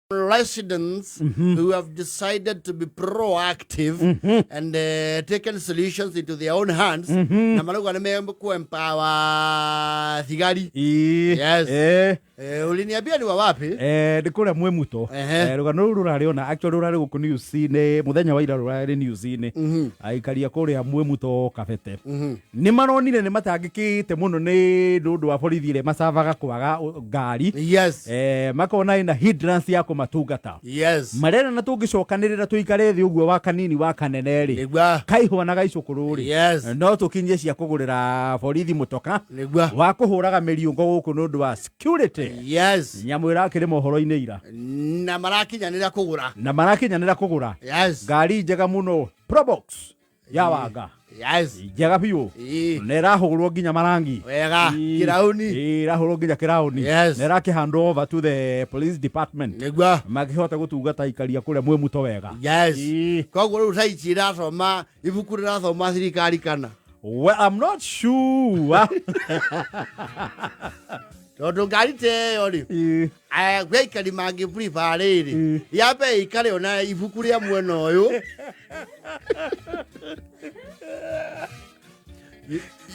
Residents who have decided to be proactive and taken solutions into their own hands na marauga nĩ mekũ-empower thigari. Yes. Uliniambia ni wa wapi? Nĩ kũrĩa Mwĩmuto. Rũgano rũu rũrarĩ ona actually rũrarĩ gũkũ news-inĩ mũthenya wa ira, rũrarĩ news-inĩ. Aikari a kũrĩa Mwĩmuto Kabete nĩ maronire nĩ matangĩkĩte mũno nĩ ũndũ wa borithi ĩrĩa macavaga kwaga ngari. Makona ĩna hindrance ya kũmatungata. Marera na tũngĩcokanĩrĩra tũikare thĩ ũguo wa kanini wa kanene rĩ, kaihwa na gaicũkũrũ rĩ, no tũkinyie cia kũgũrĩra borithi mũtoka wa kũhũraga mĩriũngo gũkũ nĩ ũndũ wa security. Nyamũ ĩrakĩrĩ mohoro-inĩ ira. Na marakinyanĩra kũgũra. Na marakinyanĩra kũgũra ngari njega mũno, Probox ya wanga. Njega biũ. Na ĩrahũrwo nginya marangi. Wega. Kĩraũni. Ĩrahũrwo nginya kĩraũni. Na ĩrakĩ hand over to the police department makĩhota gũtungata aikaria kũrĩa Mwĩmuto wega. Koguo rĩu thaa ici irathoma ibuku rĩrathoma thirikari kana? Well, I'm not sure. Tondũ ngari ta ĩyo rĩ, kwĩ aikari mangĩ prefer rĩrĩ yambe ĩikare ona ibuku rĩa mwena ũyũ.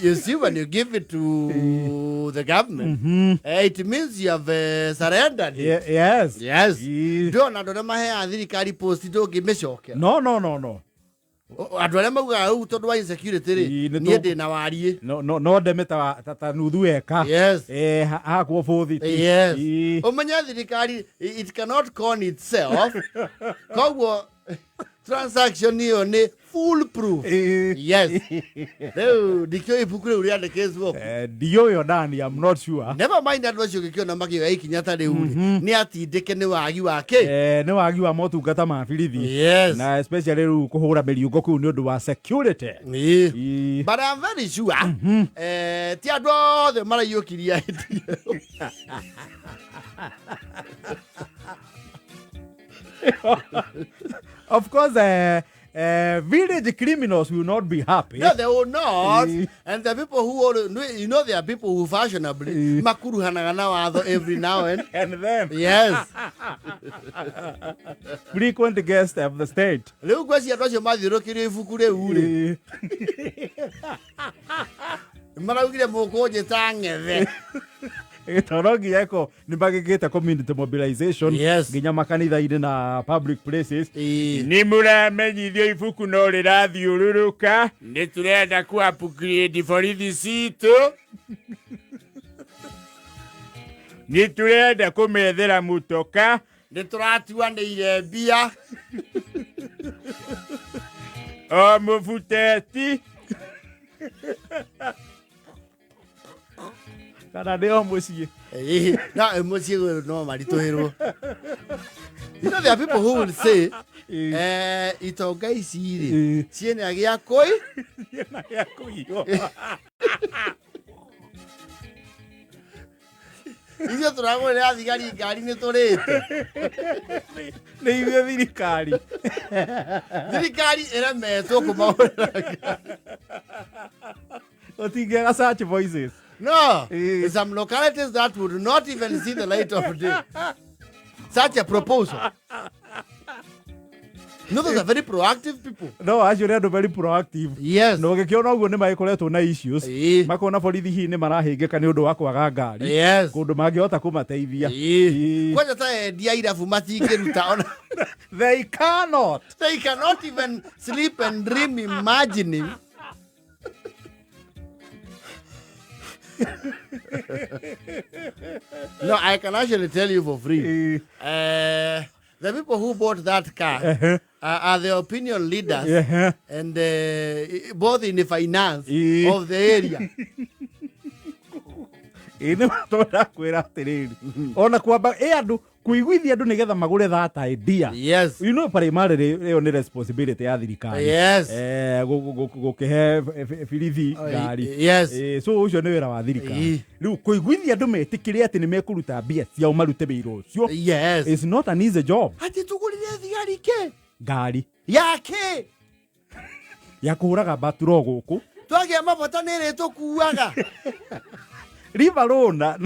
You see, when you give it to the government, it means you have surrendered it. Yes. Ndĩrona andũ arĩa maheaga thirikari post ndũngĩmĩcokera. No. Andũ arĩa maugaga rĩu tondũ wa insecurity rĩ, Ii, nĩ niĩ ndĩ na wariĩ. No ndeme ta nuthu eka. Hakwo bũthi. Ũmenye thirikari it cannot con itself, koguo transaction ĩyo nĩ full proof. Yes, rĩu ndikĩũĩ ibuku rĩu rĩandĩkĩtwo kũ. Ndiũĩ onani, I'm not sure. Never mind, andũ acio ũngĩkĩona makĩoya ikinya ta rĩu rĩ, nĩ atindĩke nĩ wagi wa kĩ. Nĩ wagi wa motungata ma birithi. Na especially rĩu kũhũra mĩriũngo kũu nĩ ũndũ wa security. But I'm very sure ti andũ othe maraiyũkirie hĩndĩ ĩyo. Of course, village criminals will not be happy. No, they will not. And the people who are, there are people who fashionably makuruhanaga na watho every now and and then. Frequent guest of the state. Rĩu ngwĩciria andũ acio mathiũrũkĩrio ibuku rĩu rĩ, maraugire mũkũnjĩta ng'ethe. Tondũ nginya eko nĩ magĩkĩte community mobilization nginya makanitha-inĩ na public places. Nĩ mũramenyithio ibuku no rĩrathiũrũrũka. Nĩ tũrenda ku upgrade borithi citũ. Nĩ tũrenda kũmethera mũtoka. Nĩ tũratuanĩire mbia. O mũbuteti kana nĩ o mũciĩ. Na mũciĩ ũyũ no maritũhĩrwo. There are people who will say, itonga ici rĩ, ciĩna gĩa kũi Ciĩna gĩa kũiywo. Ithuĩ tũragũrĩra thigari ngari nĩ tũrĩte. Nĩ ithuĩ thirikari. Thirikari ĩremetwo kũmagũrĩra ngari. Ũtingĩaga such voices. No, some localities that would not even see the light of day. Such a proposal. No, those are very proactive people. No, acio nĩ andũ very proactive. Na ũgĩkĩona ũguo nĩ magĩkoretwo na issues. Makona borithi hihi nĩ marahĩngĩka nĩ ũndũ wa kwaga ngari. Kũndũ mangĩhota kũmateithia. Kwanja ta endia irabu matingĩruta ona. They cannot. They cannot even sleep and dream imagining. No, I can actually tell you for free. The people who bought that car are the opinion leaders and both in the finance of the area. Ĩ nĩ matwenda kwĩra atĩrĩrĩ, ona kwamba ĩ andũ kũiguithia andũ nĩgetha magũre that idea. Primarily ĩyo nĩ responsibility ya thirikari. Gũkĩhe birithi ngari. So ũcio nĩ wĩra wa thirikari. Rĩu kũiguithia andũ metĩkĩre atĩ nĩ mekũruta mbia ciao marute wĩra ũcio. It's not an easy job. Atĩ tũgũrire thigari kĩ? Ngari. Ya kĩ? Ya kũhũraga baturo gũkũ. Twagĩa mabata nĩ ĩrĩ tũkuaga. River na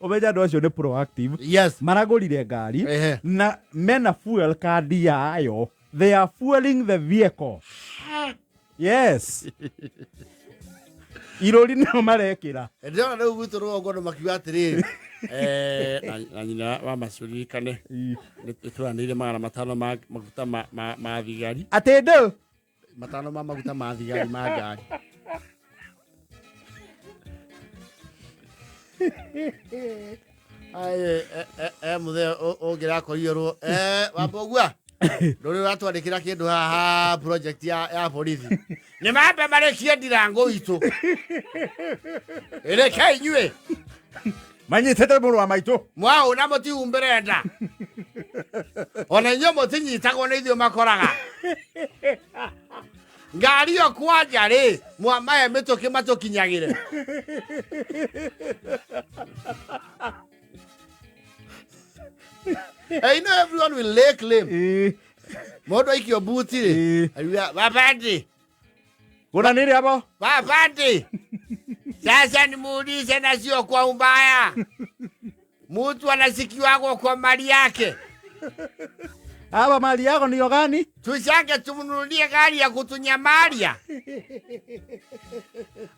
ũmenye andũ acio nĩ proactive. Yes. Maragũrire ngari Ehe. na mena fuel card yayo. They are fueling the vehicle. Yes. Irori nĩo marekĩra. Ndĩrona rĩu gwitũ rũgongo andũ makiuga atĩrĩrĩ, na nyina wa macuririkane nĩ tũranĩire 500 ma maguta ma thigari. Atĩ ndũ? 500 ma maguta ma thigari ma ngari. Ai, mũthee ũngĩrakorirwo wambũgua ndũrĩ ũratwandĩkĩra kĩndũ haha project ya borithi. Nĩ mambe marĩkie ndirango itũ. Ĩreke inyuĩ. Manyitĩte mũrũ wa maitũ. Mwaũna mũtihumbĩre nda. Ona inyuĩ mũtinyitagwo nĩ ithuĩ makoraga. Ngari ĩyo kwanja rĩ, mwamahe mĩtũkĩ matũkinyagĩre. I know everyone will lay claim. Mũndũ aikio buti rĩ, ariuga, Babandi. Kuna nini hapo? Babandi. Sasa nimuulize na sio kwa ubaya. Mtu anasikiwako kwa mali yake. Hapa mali yako niyo gani? Tushake tumnunulie gari ya kutunyamaria.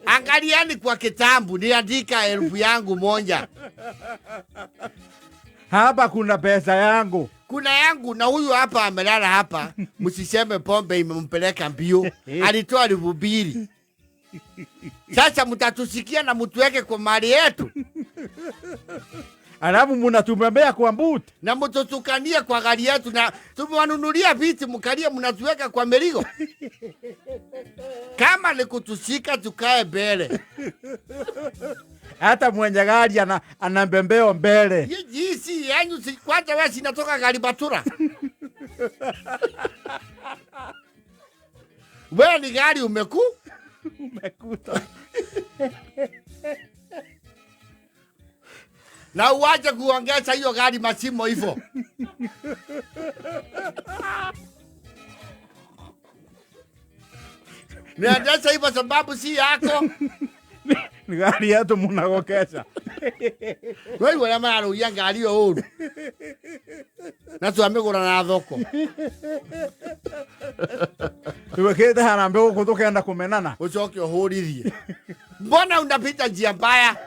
Angaliani kwa kitambu, niandika 1,000. Hapa kuna pesa yangu. Kuna yangu na huyu hapa amelala hapa. Msiseme pombe imempeleka mbio. Alitoa 2,000. Sasa mtatusikia na mtuweke kwa mali yetu. Alafu mnatumembea kwa boot. Na mtutukanie kwa gari yetu na tumewanunulia viti mkalia mnatuweka kwa meligo. Kama ni kutushika tukae mbele. Hata mwenye gari anambembeo mbele. Ye jinsi yanyu si kwanza wewe sinatoka gari batura. Wewe ni gari umeku? Umekuta. Na uache kuongeza hiyo gari masimo hivyo. Niendesha hivyo sababu si yako. Ni gari yetu munagokesha. Wewe wala mara ya ngari yo uru. Na twamigura na thoko. Tuwekete harambe huko tukenda kumenana. Ucoke uhurithie. Mbona unapita njia mbaya?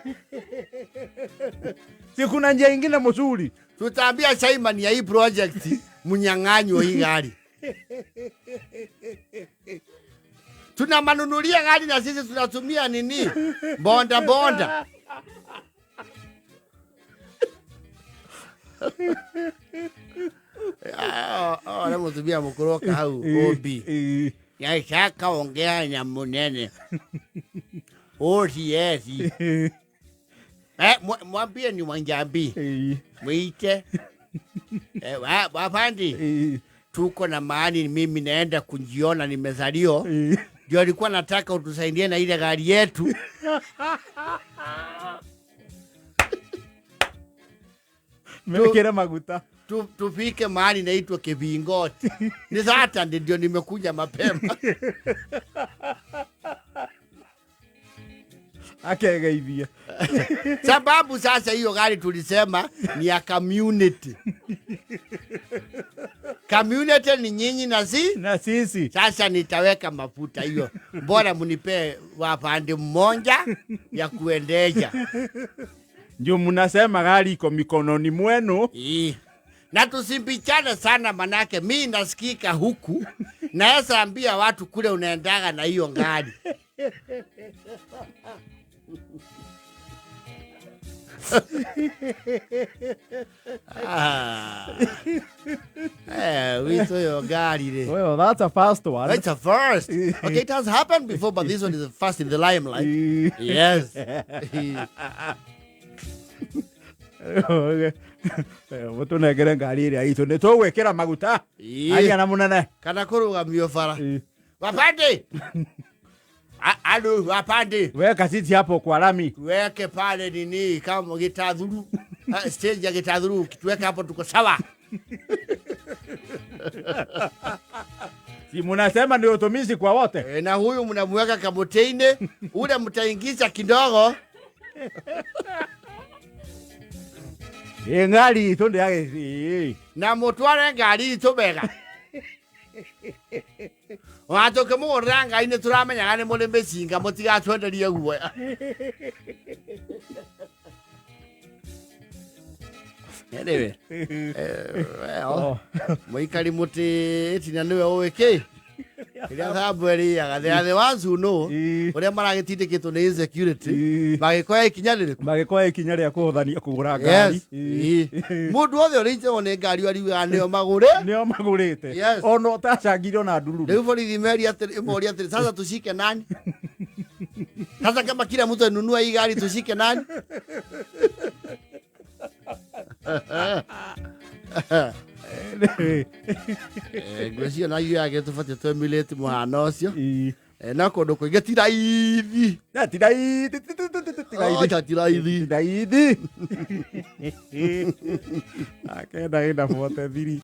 Si kuna njia ingine mzuri. Tutaambia Simon ya hii project munyang'anywe hii gari. Tunamanunulia gari na sisi tunatumia nini? Bonda bonda. Na mutumia mukoroka hau obi. Yaishaka ongea na munene. OCS. Mwambie ni Wanjambi. Mwite. Wapandi. Tuko na maani mimi naenda kujiona nimezalio. Ndio alikuwa nataka utusaidie na ile gari yetu. Mekera maguta. Tufike mahali naitwa Kivingoti. Ni Saturday ndio nimekuja mapema. Akegeithia. Sababu sasa hiyo gari tulisema ni ya community. Community ni nyinyi na si? Na sisi. Sasa nitaweka mafuta hiyo. Mbona mnipe wapande mmoja ya kuendesha? Ndio mnasema gari iko mikononi mwenu. Na tusimbichane sana manake mi nasikika huku. Naweza ambia watu kule unaendaga na hiyo gari. We saw your gari. Well, that's a first one. That's a first. Okay, it has happened before, but this one is the first in the limelight. Yes. Mutunengere ngari ĩrĩa itũ nĩ tũgwĩkĩra maguta. Aya na munene. Kana kũrũgamio bara. Wapande. Alo, wapande. Weka sisi hapo kwa lami. Tuweke pale nini kama gitathuru. Stage ya gitathuru tuweke hapo tuko sawa. Si munasema ndio utumishi kwa wote. Na huyu mnamweka kaboteine, ule mtaingiza kidogo. Ĩ ngari itũ ndĩagĩ Na mũtware ngari itũ wega. Ona tũkĩmũgũrĩra ngari nĩ tũramenyaga nĩ mũrĩ mĩcinga, mũtigatwenderie guoya. Anyway, well, mũikari mũtĩ ĩtina nĩwe ũĩ kĩ kĩrĩa thambu ĩrĩaga. They are the ones who know ũrĩa maragĩtindĩkĩtwo nĩ insecurity. Magĩkoya ikinya rĩrĩkũ? Magĩkoya ikinya rĩa kũhothania kũgũra ngari. Yes. Ĩĩ. Mũndũ wothe ũrĩitĩrwo nĩ ngari ariugaga nĩo magũrĩ. Nĩo magũrĩte. Yes. Ona ũtacangire ona ndururu. Rĩu borithi meri atĩrĩ, moria atĩrĩ, sasa tushike nani? Sasa kama kila mtu anunua hii gari, tushike nani? Ngwĩciria na ithuĩ yagĩ tũbatiĩ twemulate mũhano ũcio. No kũndũ kũingĩ ti raithi. Na ti raithi, ti raithi. Acha, ti raithi. Ti raithi. Akenda ĩna 43.